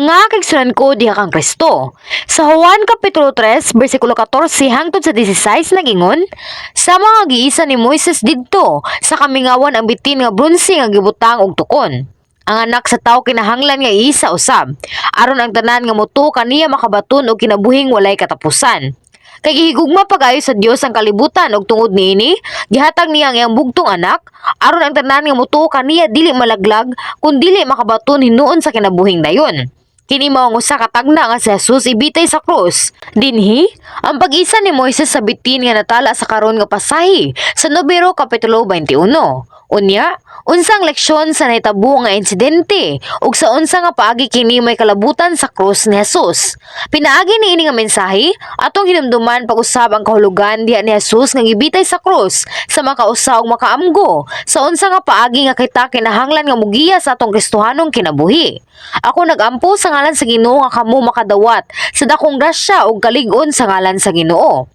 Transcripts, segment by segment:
Mga kaigsuonan ko diha kang Kristo. Sa Juan Kapitulo 3, versikulo 14 hangtod sa 16 nagingon, "Sama nga giisa ni Moises didto sa kamingawan ang bitin nga bronse nga gibutang og tukon, ang Anak sa Tawo kinahanglan nga iisa usab, aron ang tanan nga motuo kaniya makabaton og kinabuhing walay katapusan. Kay gihigugma pag-ayo sa Dios ang kalibutan ug tungod niini gihatag niya ang iyang bugtong anak, aron ang tanan nga motuo kaniya dili malaglag kun dili makabaton hinuon sa kinabuhing dayon. Kini mao ang usa ka tagna nga si Jesus ibitay sa krus." Dinhi, ang pag-isa ni Moises sa bitin nga natala sa karon nga pasahe sa Numero Kapitulo 21. Unya, unsang leksyon sa nahitabo nga insidente ug sa unsa nga paagi kini may kalabutan sa krus ni Jesus? Pinaagi niini nga mensahe, atong hinumduman pag-usab ang kahulugan diha ni Jesus nga gibitay sa krus sa makausa ug makaamgo sa unsa nga paagi nga kita kinahanglan nga mugiya sa atong Kristohanong kinabuhi. Ako nagampo sa ngalan sa Ginoo nga kamo makadawat sa dakong grasya ug kalig-on sa ngalan sa Ginoo.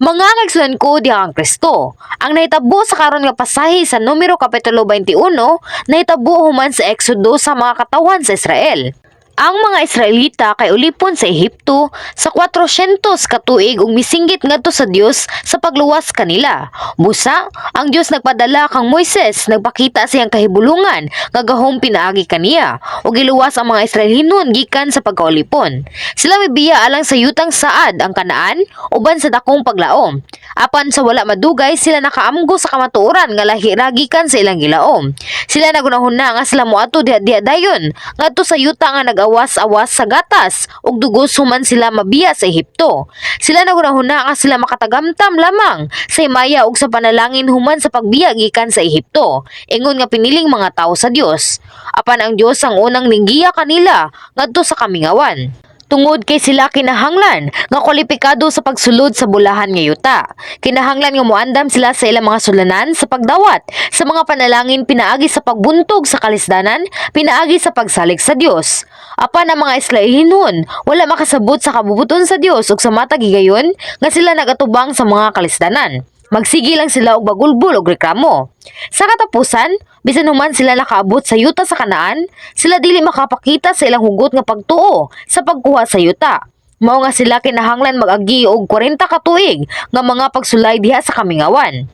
Mga kaigsuonan ko diha kang Kristo, ang nahitabo sa karon nga pasahe sa Numero Kapitulo 21, nahitabo human sa Exodo sa mga katawhan sa Israel. Ang mga Israelita kay ulipon sa Ehipto sa 400 ka tuig ug misinggit ngadto sa Dios sa pagluwas kanila. Busa, ang Dios nagpadala kang Moises, nagpakita sa iyang kahibulungan nga gahom pinaagi kaniya ug giluwas ang mga Israelinon gikan sa pagkaulipon. Sila mibiya alang sa yutang saad ang Kanaan uban sa dakong paglaom. Apan sa wala madugay, sila nakaamgo sa kamatuoran nga lahi ra gikan sa ilang gilaom. Sila nagunahuna nga sila moadto diha diha dayon ngadto sa yuta nga nag-awas-awas sa gatas ug dugos human sila mabiya sa Ehipto. Sila nagunahuna nga sila makatagamtam lamang sa himaya ug sa panalangin human sa pagbiya gikan sa Ehipto, ingon nga piniling mga tawo sa Dios. Apan ang Dios ang unang ninggiya kanila ngadto sa kamingawan tungod kay sila kinahanglan nga kwalipikado sa pagsulod sa bulahan nga yuta. Kinahanglan nga moandam sila sa ilang mga sulanan sa pagdawat sa mga panalangin pinaagi sa pagbuntog sa kalisdanan, pinaagi sa pagsalig sa Dios. Apan ang mga Israelinhon wala makasabot sa kabubut-on sa Dios ug sa matag higayon nga sila nagatubang sa mga kalisdanan, magsige lang sila og bagulbol og reklamo. Sa katapusan, bisan human sila nakaabot sa yuta sa Kanaan, sila dili makapakita sa ilang hugot nga pagtuo sa pagkuha sa yuta. Mao nga sila kinahanglan mag-agi og 40 ka tuig nga mga pagsulay diha sa kamingawan.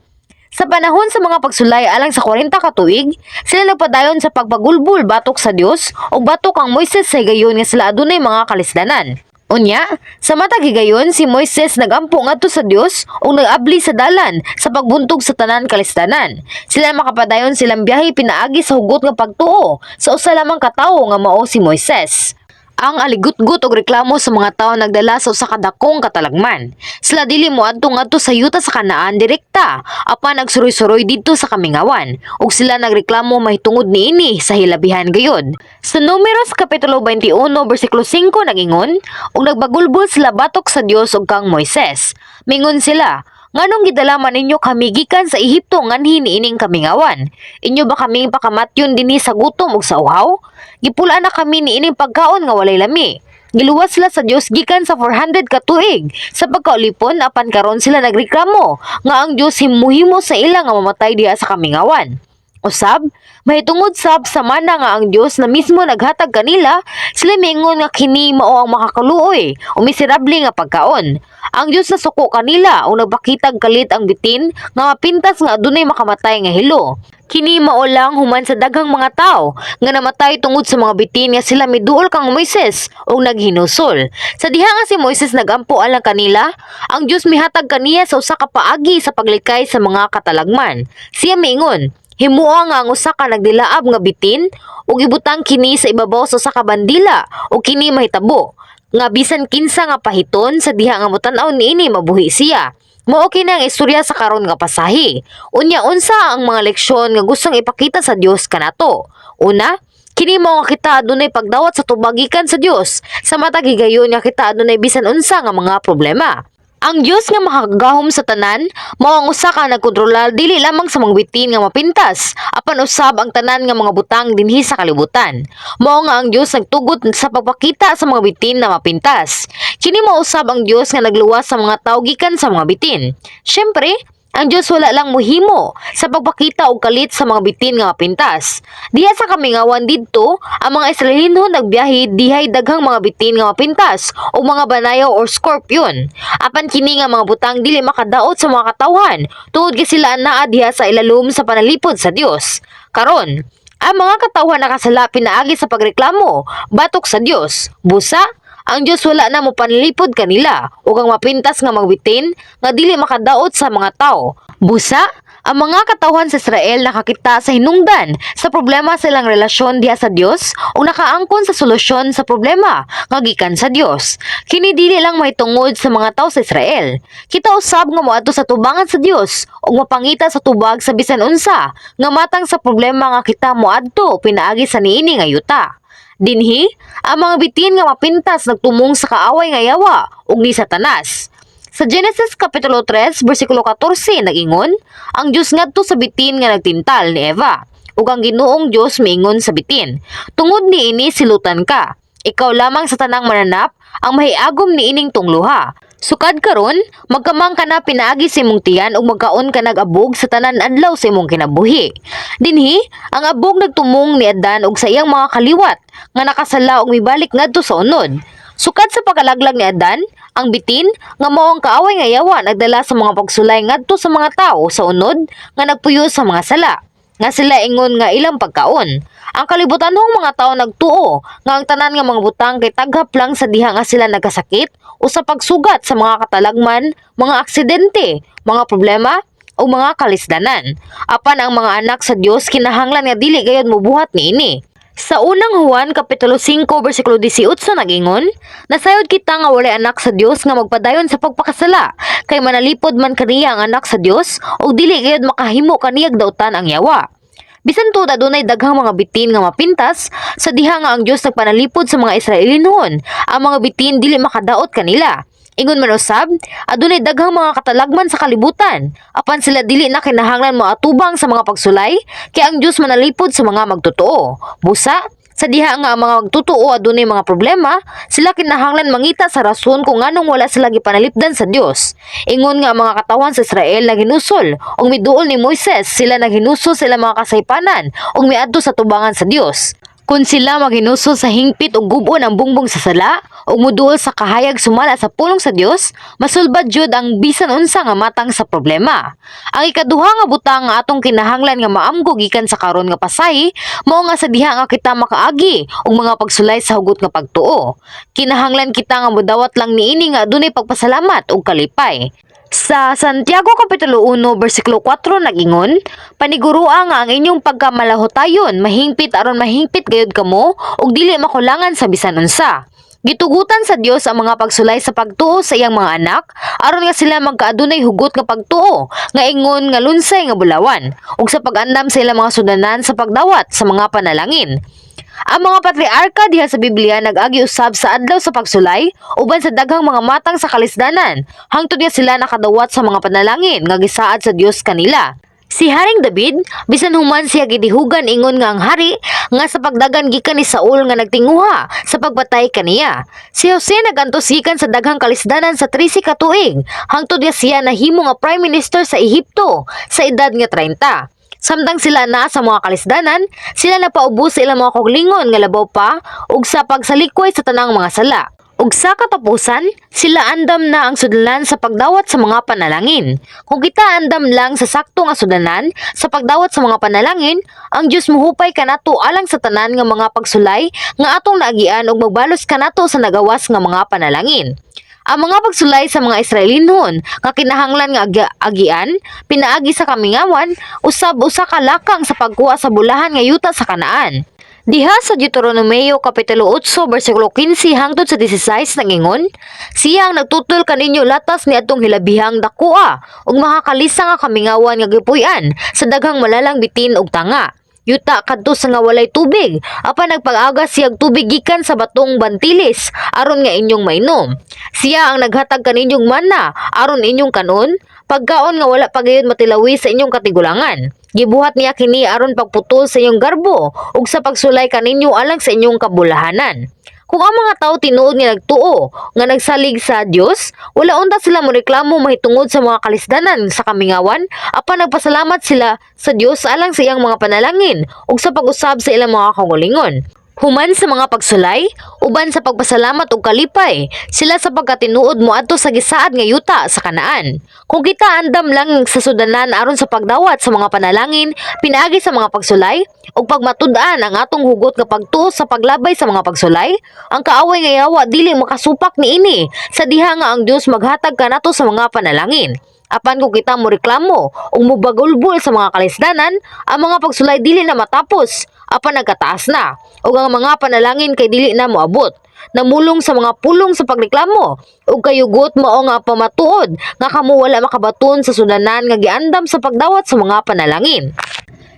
Sa panahon sa mga pagsulay alang sa 40 ka tuig, sila nagpadayon sa pagpagulbul batok sa Dios ug batok kang Moises sa higayon nga sila adunay mga kalisdanan. Unya, sa matag higayon, si Moises nagampo ngadto sa Dios ug nag-abli sa dalan sa pagbuntog sa tanan kalisdanan. Sila makapadayon silang biyahe pinaagi sa hugot nga pagtuo sa usa lamang ka tawo nga mao si Moises. Ang aligutgot og reklamo sa mga tawo nagdala sa usa ka dakong katalagman. Sila dili moadto ngadto sa yuta sa Kanaan direkta, apan nagsuroy-suroy didto sa kamingawan, ug sila nagreklamo mahitungod niini sa hilabihan gayud. Sa Numeros Kapitulo 21 bersikulo 5 nagingon, "Ug nagbagulbol sila batok sa Dios ug kang Moises. Mingon sila, 'Nganong gidala man ninyo kami gikan sa Ehipto nganhi niining kamingawan? Inyo ba kaming pakamatyon dinhi sa gutom ug sa uhaw? Gipul-an na kami niining pagkaon nga walay lami.'" Giluwas sila sa Dios gikan sa 400 ka tuig sa pagkaulipon, apan karon sila nagreklamo nga ang Dios himuhimo sa ila nga mamatay diha sa kamingawan. Usab, mahitungod sab sa mana nga ang Dios na mismo naghatag kanila, sila miingon nga kini mao ang makakaluoy o miserable nga pagkaon. Ang Dios nasuko kanila ug nagpakitag kalit ang bitin nga mapintas nga adunay makamatay nga hilo. Kini mao lang human sa daghang mga tao nga namatay tungod sa mga bitin nga sila miduol kang Moises ug naghinusol. Sa diha nga si Moises nagampo alang kanila, ang Dios mihatag kaniya sa usa ka paagi sa paglikay sa mga katalagman. Siya miingon, "Himoa nga ang usa ka nagdilaab nga bitin ug ibutang kini sa ibabaw sa usa ka bandila, ug kini mahitabo nga bisan kinsa nga pahiton sa diha nga motan-aw niini, mabuhi siya." Mao kini ang istorya sa karon nga pasahe. Unya, unsa ang mga leksyon nga gustong ipakita sa Dios kanato? Una, kini mao nga kita adunay pagdawat sa tubag gikan sa Dios sa matag higayon nga kita adunay bisan unsa nga mga problema. Ang Dios nga makakagahom sa tanan mao ang usa ka nagkontrolar dili lamang sa mga bitin nga mapintas, apan usab ang tanan nga mga butang dinhi sa kalibutan. Mao nga ang Dios nagtugot sa pagpakita sa mga bitin na mapintas. Kini mao usab ang Dios nga nagluwas sa mga tawo gikan sa mga bitin. Syempre, Ang Dios wala lang muhimo sa pagpakita og kalit sa mga bitin nga mapintas. Diha sa kamingawan didto, ang mga Israelinhon nagbiyahe dihay daghang mga bitin nga mapintas o mga banayaw or scorpion. Apan kini nga mga butang dili makadaot sa mga katawhan tungod kay sila anaa diha sa ilalom sa panalipod sa Dios. Karon, ang mga katawhan nakasala pinaagi sa pagreklamo batok sa Dios. Busa, ang Dios wala na mopanlipod kanila ug ang mapintas nga magbitin nga dili makadaot sa mga tao. Busa, ang mga katawhan sa Israel nakakita sa hinungdan sa problema sa ilang relasyon diha sa Dios ug nakaangkon sa solusyon sa problema nga gikan sa Dios. Kini dili lang mahitungod sa mga tao sa Israel. Kita usab nga moadto sa tubangan sa Dios ug mapangita sa tubag sa bisan unsa nga matang sa problema nga kita moadto pinaagi sa niini nga yuta. Dinhi, ang mga bitin nga mapintas nagtumong sa kaaway nga yawa ug ni Satanas. Sa Genesis Kapitulo 3, versikulo 14, nag-ingon, ang Dios ngadto sa bitin nga nagtintal ni Eva, ug ang Ginoong Dios miingon sa bitin, "Tungod niini silutan ka. Ikaw lamang sa tanang mananap ang mahiagom niining tungluha. Sukad karon, magkamang ka na pinaagi sa imong tiyan ug magkaon ka nag abog sa tanan adlaw sa imong kinabuhi." Dinhi, ang abog nagtumong ni Adan ug sa iyang mga kaliwat nga nakasala ug mibalik ngadto sa unod. Sukad sa pagkalaglag ni Adan, ang bitin nga mao ang kaaway nga yawa nagdala sa mga pagsulay ngadto sa mga tawo sa unod nga nagpuyo sa mga sala nga sila ingon nga ilang pagkaon. Ang kalibutanhong mga tao nagtuo nga ang tanan nga mga butang kay taghap lang sa diha nga sila nagkasakit o sa pagsugat sa mga katalagman, mga aksidente, mga problema o mga kalisdanan. Apan ang mga anak sa Dios kinahanglan nga dili gayud mobuhat niini. Sa Unang Juan Kapitulo 5 versikulo 18 nag-ingon, "Nasayod kita nga walay anak sa Dios nga magpadayon sa pagpakasala, kay manalipod man kaniya ang anak sa Dios ug dili gayud makahimo kaniyag dautan ang yawa." Bisan tuod adunay daghang mga bitin nga mapintas, sa diha nga ang Dios nagpanalipod sa mga Israelinhon, ang mga bitin dili makadaot kanila. Ingon man usab, adunay daghang mga katalagman sa kalibutan, apan sila dili na kinahanglan moatubang sa mga pagsulay, kay ang Dios manalipod sa mga magtotoo. Busa, sa diha nga ang mga magtotoo adunay mga problema, sila kinahanglan mangita sa rason kung nganong wala sila gipanalipdan sa Dios. Ingon nga ang mga katawhan sa Israel naghinusol ug miduol ni Moises, sila naghinusol sa ilang mga kasaypanan ug miadto sa tubangan sa Dios. Kung sila maghinusol sa hingpit ug gub-on ang bungbong sa sala ug muduol sa kahayag sumala sa pulong sa Dios, masulbad jud ang bisan unsa nga matang sa problema. Ang ikaduha nga butang nga atong kinahanglan nga maamgo gikan sa karon nga pasahe mao nga sa diha nga kita makaagi og mga pagsulay sa hugot nga pagtuo, kinahanglan kita nga modawat lang niini nga adunay pagpasalamat ug kalipay. Sa Santiago Kapitulo 1 versikulo 4 nag-ingon, "Paniguroa nga ang inyong pagkamalahutayon mahingpit aron mahingpit gayud kamo ug dili makulangan sa bisan unsa." Gitugutan sa Dios ang mga pagsulay sa pagtuo sa iyang mga anak aron nga sila magkaadunay hugot nga pagtuo nga ingon nga lunsay nga bulawan ug sa pag-andam sa ilang mga sudanan sa pagdawat sa mga panalangin. Ang mga patriarka diha sa Biblia nag-agi usab sa adlaw sa pagsulay uban sa daghang mga matang sa kalisdanan hangtod nga sila nakadawat sa mga panalangin nga gisaad sa Dios kanila. Si Haring David, bisan human siya gidihugan ingon nga ang hari nga sa pagdagan gikan ni Saul nga nagtinguha sa pagpatay kaniya. Si Jose nagantos gikan sa daghang kalisdanan sa 13 ka tuig hangtod nga siya nahimo nga prime minister sa Ehipto sa edad nga 30. Samtang sila naa sa mga kalisdanan, sila napaubos sa ilang mga kaugalingon nga labaw pa ug sa pagsalikway sa tanang mga sala. Ug sa katapusan, sila andam na ang sudlanan sa pagdawat sa mga panalangin. Kung kita andam lang sa sakto nga sudlanan sa pagdawat sa mga panalangin, ang Dios muhupay kanato alang sa tanan nga mga pagsulay nga atong naagian ug magbalos kanato sa nagawas nga mga panalangin. Ang mga pagsulay sa mga Israelinhon nga kinahanglan nga agian pinaagi sa kamingawan usab usa ka lakang sa pagkuha sa bulahan nga yuta sa Kanaan. Diha sa Deuteronomio Kapitulo 8 versikulo 15 hangtod sa 16 nangingon, "Siya ang nagtutol kaninyo latas niadtong hilabihang dakoa ug makakalisa nga kamingawan nga gipuy-an sa daghang malalang bitin ug tanga. Yuta kadto sa nga walay tubig, apan nagpag-agas siyag tubig gikan sa batong bantilis aron nga inyong mainom. Siya ang naghatag kaninyong mana aron inyong kanon, pagkaon nga wala pa gayud matilawi sa inyong katigulangan. Gibuhat niya kini aron pagputol sa inyong garbo ug sa pagsulay kaninyo alang sa inyong kabulahanan." Kung ang mga tao tinuod nga nagtuo nga nagsalig sa Dios, wala unta sila moreklamo mahitungod sa mga kalisdanan sa kamingawan, apan nagpasalamat sila sa Dios alang sa iyang mga panalangin ug sa pag-usab sa ilang mga kaugalingon. Human sa mga pagsulay, uban sa pagpasalamat ug kalipay, sila sa pagkatinuod moadto sa gisaad nga yuta sa Kanaan. Kung kita andam lang sa sudanan aron sa pagdawat sa mga panalangin, pinaagi sa mga pagsulay, ug pagmatud-an ang atong hugot nga pagtuo sa paglabay sa mga pagsulay, ang kaaway nga yawa dili makasupak niini sa diha nga ang Dios maghatag kanato sa mga panalangin. Apan kung kita mo reklamo ug mobagulbol sa mga kalisdanan, ang mga pagsulay dili na matapos, apan nagkataas na, ug ang mga panalangin kay dili na moabot. Namulong sa mga pulong sa pagreklamo ug kayugot mao nga pamatuod nga kamo wala makabaton sa sudanan nga giandam sa pagdawat sa mga panalangin.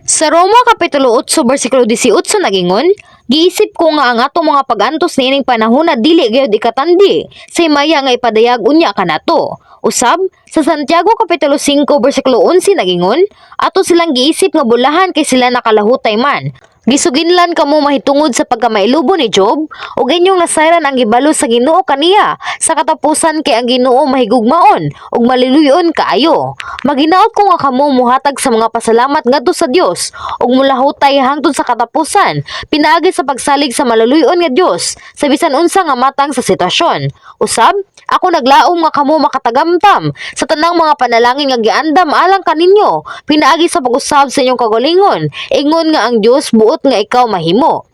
Sa Roma Kapitulo 8 versikulo 18 nagingon, "Giisip ko nga ang atong mga pag-antos niining panahon na dili gayud ikatandi sa himaya nga ipadayag unya kanato." Usab sa Santiago Kapitulo 5 versikulo 11 nagingon, "Ato silang giisip nga bulahan kay sila nakalahutay man. Gisuginlan kamo mahitungod sa pagkamailubo ni Job ug inyong nasayran ang gibalo sa Ginoo kaniya sa katapusan, kay ang Ginoo mahigugmaon ug maliluyon kaayo." Maghinaot ko nga kamo muhatag sa mga pasalamat ngadto sa Dios ug mulahutay hangtod sa katapusan pinaagi sa pagsalig sa maluluyon nga Dios sa bisan unsa nga matang sa sitwasyon. Usab, ako naglaom nga kamo makatagamtam sa tanang mga panalangin nga giandam alang kaninyo pinaagi sa pag-usab sa inyong kaugalingon, ingon nga ang Dios buot nga ikaw mahimo.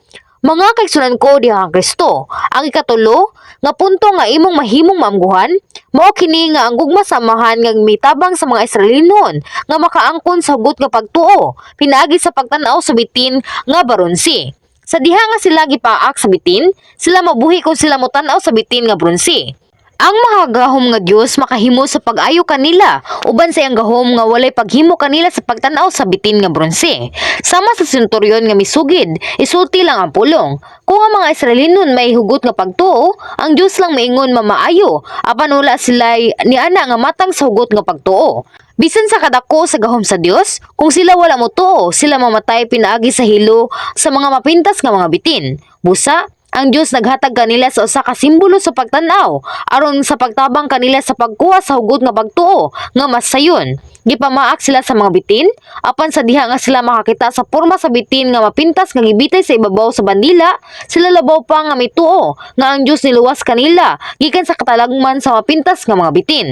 Mga kaigsunan ko diha kang Kristo, ang ikatulo nga punto nga imong mahimong maamguhan, mao kini nga ang gugma sa Amahan nga mitabang sa mga Israelinon nga makaangkon sa hugot nga pagtuo pinaagi sa pagtan-aw sa bitin nga baronsi. Sa diha nga sila gipaak sa bitin, sila mabuhi kung sila motan-aw sa bitin nga bronse. Ang makagahom nga Dios makahimo sa pag-ayo kanila uban sa iyang gahom nga walay paghimo kanila sa pagtan-aw sa bitin nga bronse. Sama sa senturyon nga misugid, isulti lang ang pulong. Kung ang mga Israelinon may hugot nga pagtuo, ang Dios lang maingon mamaayo, apan wala sila niana nga matang sa hugot nga pagtuo. Bisan sa kadako sa gahom sa Dios, kung sila wala motuo, sila mamatay pinaagi sa hilo sa mga mapintas nga mga bitin. Busa, ang Dios naghatag kanila sa usa ka simbolo sa pagtan-aw aron sa pagtabang kanila sa pagkuha sa hugot nga pagtuo nga mas sayon. Gipamaak sila sa mga bitin, apan sa diha nga sila makakita sa porma sa bitin nga mapintas nga gibitay sa ibabaw sa bandila, sila labaw pa nga mituo nga ang Dios niluwas kanila gikan sa katalagman sa mapintas nga mga bitin.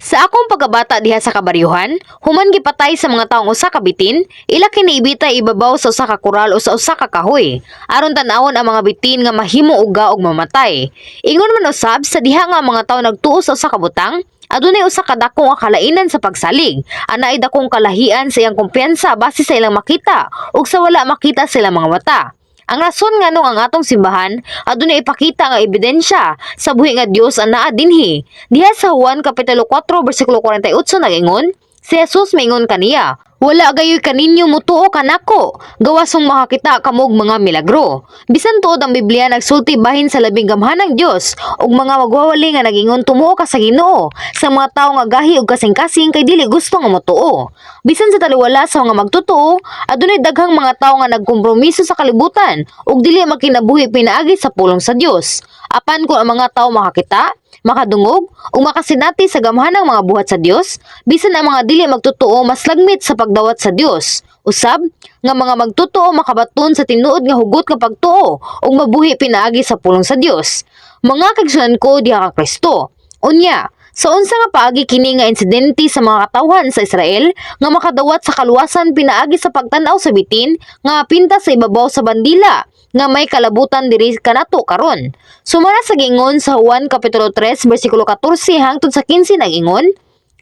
Sa akong pagkabata diha sa kabaryuhan, human gipatay sa mga taong usa ka bitin, ila kini ibitay ibabaw sa usa ka koral o sa usa ka kahoy aron tan-awon ang mga bitin nga mahimo uga og mamatay. Ingon man usab sa diha nga ang mga tawo nagtuo sa usa ka butang, adunay usa ka dako nga kalainan sa pagsalig. Anaay dakong kalahian sa iyang kumpiyansa base sa ilang makita ug sa wala makita sa ilang mga mata. Ang rason nganong ang atong simbahan adunay ipakita nga ebidensya sa buhi nga Dios ang naa dinhi. Diha sa Juan Kapitulo 4 bersikulo 48 nagingon, si Jesus maingon kaniya, "Wala gayoy kaninyo mutuo kanako, gawasong makakita kamog mga milagro." Bisan tuod ang Biblia nagsulti bahin sa labing gamhanang Dios ug mga magwawali nga nagingon tumuo ka sa Ginoo sa mga tawo nga gahi og kasing-kasing kay dili gusto nga motuo. Bisan sa taliwala sa mga magtotoo, adunay daghang mga tawo nga nagkompromiso sa kalibutan ug dili makinabuhi pinaagi sa pulong sa Dios. Apan kung ang mga tawo makakita, makadungog ug makasinati sa gamhanang mga buhat sa Dios, bisan ang mga dili magtotoo mas lagmit sa pagdawat sa Dios. Usab nga mga magtotoo makabaton sa tinuod nga hugot nga pagtuo ug mabuhi pinaagi sa pulong sa Dios. Mga kaigsunan ko diha ka Kristo. Unya, sa unsa nga paagi kini nga insidente sa mga katawhan sa Israel nga makadawat sa kaluwasan pinaagi sa pagtan-aw sa bitin nga pintas sa ibabaw sa bandila nga may kalabutan diri kanato karon? Sumala sa giingon sa Juan Kapitulo 3 bersikulo 14 hangtod sa 15 nagingon,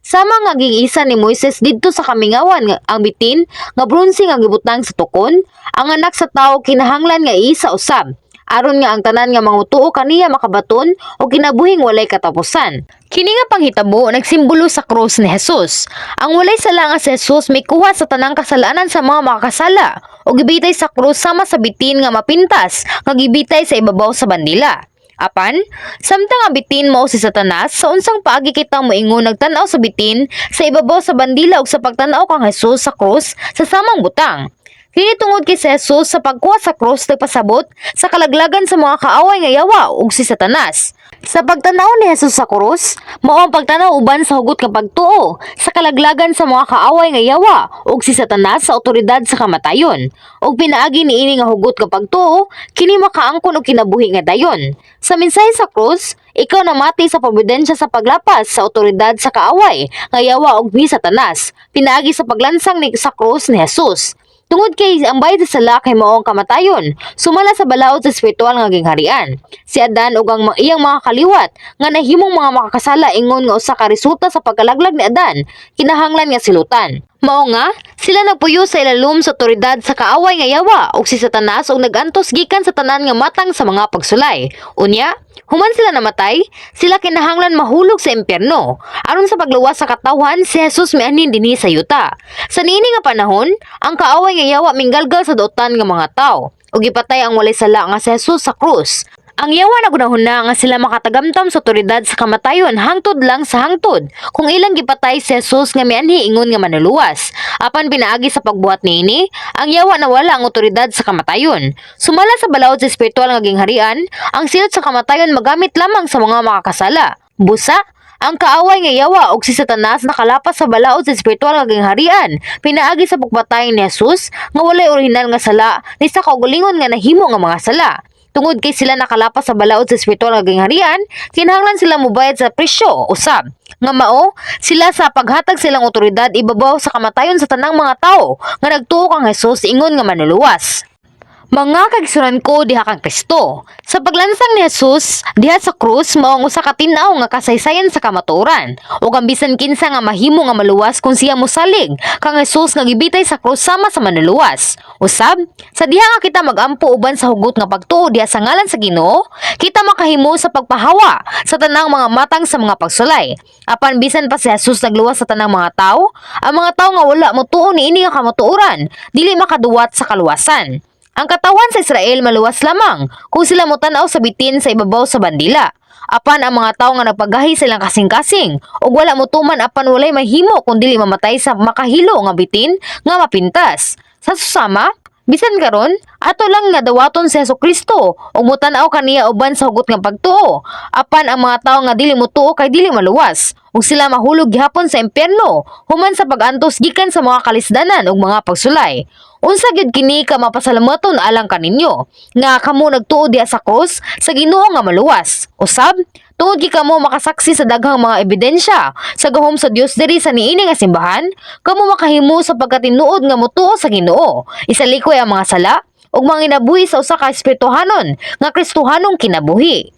"Sama nga giisa ni Moises didto sa kamingawan nga ang bitin nga bronse nga gibutang sa tukon, ang Anak sa Tawo kinahanglan nga iisa usab aron nga ang tanan nga mga kaniya makabaton og kinabuhing walay katapusan." Kini nga panghitabo nagsimbolo sa krus ni Jesus. Ang walay sala nga si Jesus mikuha sa tanang kasalanan sa mga makakasala ug gibitay sa krus sama sa bitin nga mapintas nga gibitay sa ibabaw sa bandila. Apan, samtang ang bitin mao si Satanas, sa unsang paagi kita moingon nagtan-aw sa bitin sa ibabaw sa bandila ug sa pagtan-aw kang Jesus sa krus sa samang butang? Kini tungod kay si Jesus sa pagkuha sa krus nagpasabot sa kalaglagan sa mga kaaway nga yawa ug si Satanas. Sa pagtanaw ni Jesus sa krus, mao ang pagtanaw uban sa hugot nga pagtuo sa kalaglagan sa mga kaaway nga yawa ug si Satanas sa otoridad sa kamatayon. Ug pinaagi niini nga hugot nga pagtuo, kini makaangkon og kinabuhi nga dayon. Sa mensahe sa krus, ikaw namati sa providensya sa paglapas sa otoridad sa kaaway nga yawa ug ni Satanas, pinaagi sa paglansang ni sa krus ni Jesus. Tungod kay ang bayad sa sala kay mao ang kamatayon, sumala sa balaod sa espiritual nga gingharian. Si Adan ug ang iyang mga kaliwat nga nahimong mga makakasala ingon nga usa ka resulta sa pagkalaglag ni Adan, kinahanglan nga silutan. Mao nga, sila nagpuyo sa ilalom sa otoridad sa kaaway nga yawa ug si Satanas ug nagantos gikan sa tanan nga matang sa mga pagsulay. Unya, human sila namatay, sila kinahanglan mahulog sa impyerno. Aron sa pagluwas sa katawhan, si Jesus mianhin dinhi sa yuta. Sa niini nga panahon, ang kaaway nga yawa minggalgal sa dautan nga mga tawo ug gipatay ang walay sala nga si Jesus sa krus. Ang yawa naghunahuna nga sila makatagamtam sa otoridad sa kamatayon hangtod lang sa hangtod kung ilang gipatay si Jesus nga mianhi ingon nga manuluwas. Apan pinaagi sa pagbuhat niini, ang yawa nawala ang otoridad sa kamatayon. Sumala sa balaod sa espiritual nga gingharian, ang silot sa kamatayon magamit lamang sa mga makakasala. Busa, ang kaaway nga yawa og si Satanas nakalapas sa balaod sa espiritual nga gingharian pinaagi sa pagpatay ni Jesus nga walay orihinal nga sala ni sa kaugalingon nga nahimo nga mga sala. Tungod kay sila nakalapas sa balaod sa espiritual nga gingharian, kinahanglan sila mobayad sa presyo usab. Nga mao, sila sa paghatag silang otoridad ibabaw sa kamatayon sa tanang mga tawo nga nagtuo kang Jesus ingon nga manuluwas. Mga kaigsuonan ko diha kang Kristo. Sa paglansang ni Jesus diha sa krus, mao ang usa ka tin-aw nga kasaysayan sa kamatuoran. Ug ang bisan kinsa nga mahimo nga maluwas kung siya mosalig kang Jesus nga gibitay sa krus sama sa manuluwas. Usab, sa diha nga kita magampo uban sa hugot nga pagtuo diha sa ngalan sa Ginoo, kita makahimo sa pagpahawa sa tanang mga matang sa mga pagsulay. Apan bisan pa si Jesus nagluwas sa tanang mga tawo, ang mga tawo nga wala motuo niini nga kamatuoran, dili makaduwat sa kaluwasan. Ang katawhan sa Israel maluwas lamang kung sila motan-aw sa bitin sa ibabaw sa bandila. Apan ang mga tawo nga nagpagahi sa ilang kasing-kasing ug wala motuman apan walay mahimo kung dili mamatay sa makahilo nga bitin nga mapintas. Sa susama, bisan karon, ato lang nga dawaton si Hesus Kristo ug motan-aw kaniya uban sa hugot nga pagtuo. Apan ang mga tawo nga dili motuo kay dili maluwas ug sila mahulog gihapon sa impyerno human sa pag-antos gikan sa mga kalisdanan ug mga pagsulay. Unsa gyud kini ka mapasalamaton alang kaninyo nga kamo nagtuo diha sa krus sa Ginoo nga maluwas. Usab, tungod kay kamo makasaksi sa daghang mga ebidensya sa gahom sa Dios diri sa niini nga simbahan, kamo makahimo sa pagkatinuod nga motuo sa Ginoo. Isalikoy ang mga sala ug manginabuhi sa usa ka espirituhanon nga Kristohanong kinabuhi.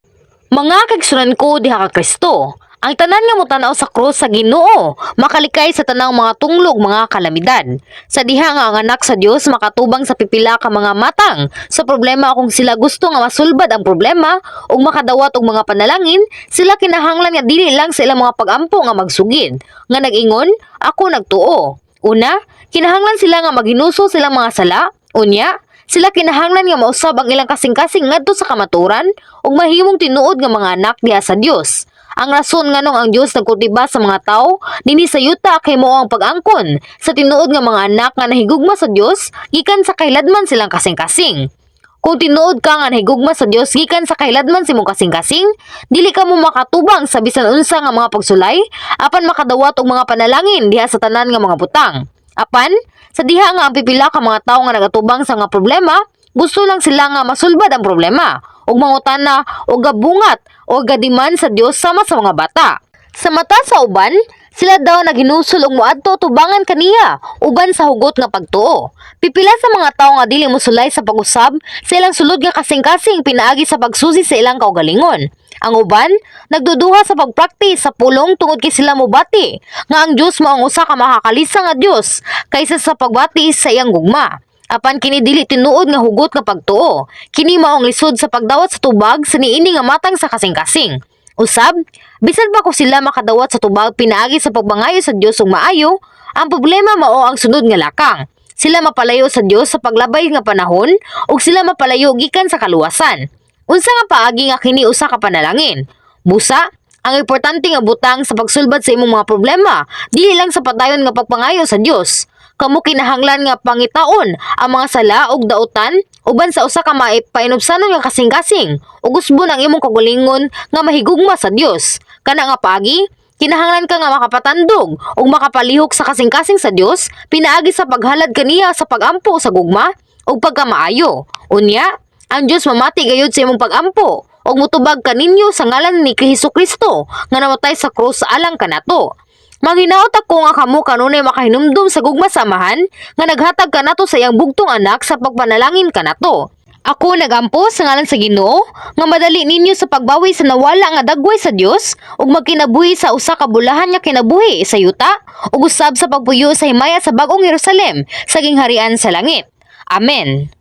Mga kaigsuonan ko diha ka Kristo, ang tanan nga motanaw sa krus sa Ginoo makalikay sa tanang mga tunglog mga kalamidad. Sa diha nga ang anak sa Dios makatubang sa pipila ka mga matang sa problema, kung sila gusto nga masulbad ang problema ug makadawat og mga panalangin, sila kinahanglan nga dili lang sa ilang mga pagampo nga magsugid nga nag-ingon, "Ako nagtuo." Una, kinahanglan sila nga maghinusol silang mga sala. Unya, sila kinahanglan nga mausab ang ilang kasing-kasing ngadto sa kamaturan ug mahimong tinuod nga mga anak diha sa Dios. Ang rason nganong ang Dios nagkultiba sa mga tawo dinhi sa yuta kay mao ang pag-angkon sa tinuod nga mga anak nga nahigugma sa Dios gikan sa kahiladman silang kasing-kasing. Kung tinuod ka nga nahigugma sa Dios gikan sa kahiladman sa imong kasing-kasing, dili ka mo makatubang sa bisan unsa nga mga pagsulay apan makadawat og mga panalangin diha sa tanan nga mga butang. Apan, sa diha nga ang pipila ka mga tawo nga nagatubang sa nga problema, gusto lang sila nga masulbad ang problema ug mangutana og gabungat o gadiman sa Dios sama sa mga bata. Sa mata sa uban, sila daw naghinusol og moadto tubangan kaniya uban sa hugot nga pagtuo. Pipila sa mga tawo nga dili mosulay sa pag-usab sa ilang sulod nga kasing-kasing pinaagi sa pagsusi sa ilang kaugalingon. Ang uban, nagduduha sa pagpraktis sa pulong tungod kay sila mobati nga ang Dios mao ang usa ka makakalisa nga Dios kaysa sa pagbati sa iyang gugma. Apan kini dili tinuod nga hugot nga pagtuo. Kini mao ang lisod sa pagdawat sa tubag sa niini nga matang sa kasing-kasing. Usab, bisan pa ko sila makadawat sa tubag pinaagi sa pagbangayo sa Dios ug maayo, ang problema mao ang sunod nga lakang. Sila mapalayo sa Dios sa paglabay nga panahon ug sila mapalayo gikan sa kaluwasan. Unsa nga paagi nga kini usa ka panalangin? Busa, Ang importante nga butang sa pagsulbad sa imong mga problema, dili lang sa padayon nga pagpangayo sa Dios. Kamo kinahanglan nga pangitaon ang mga sala ug dautan uban sa usa ka mapainubsanon nga kasing-kasing ug usbon ang imong kaugalingon nga mahigugma sa Dios. Kana nga paagi, kinahanglan ka nga makapatandog ug makapalihok sa kasing-kasing sa Dios pinaagi sa paghalad kaniya sa pagampo sa gugma ug pagkamaayo. Unya, ang Dios mamati gayud sa imong pagampo ug mutubag kaninyo sa ngalan ni Hesus Kristo nga namatay sa krus alang kanato. Maghinaot ako nga kamo kanunay makahinumdum sa gugma sa Amahan nga naghatag kanato sa iyang bugtong anak sa pagpanalangin kanato. Ako nagampo sa ngalan sa Ginoo nga madali ninyo sa pagbawi sa nawala nga dagway sa Dios ug magkinabuhi sa usa ka bulahan nga kinabuhi sa yuta ug usab sa pagpuyo sa himaya sa bagong Jerusalem sa gingharian sa langit. Amen.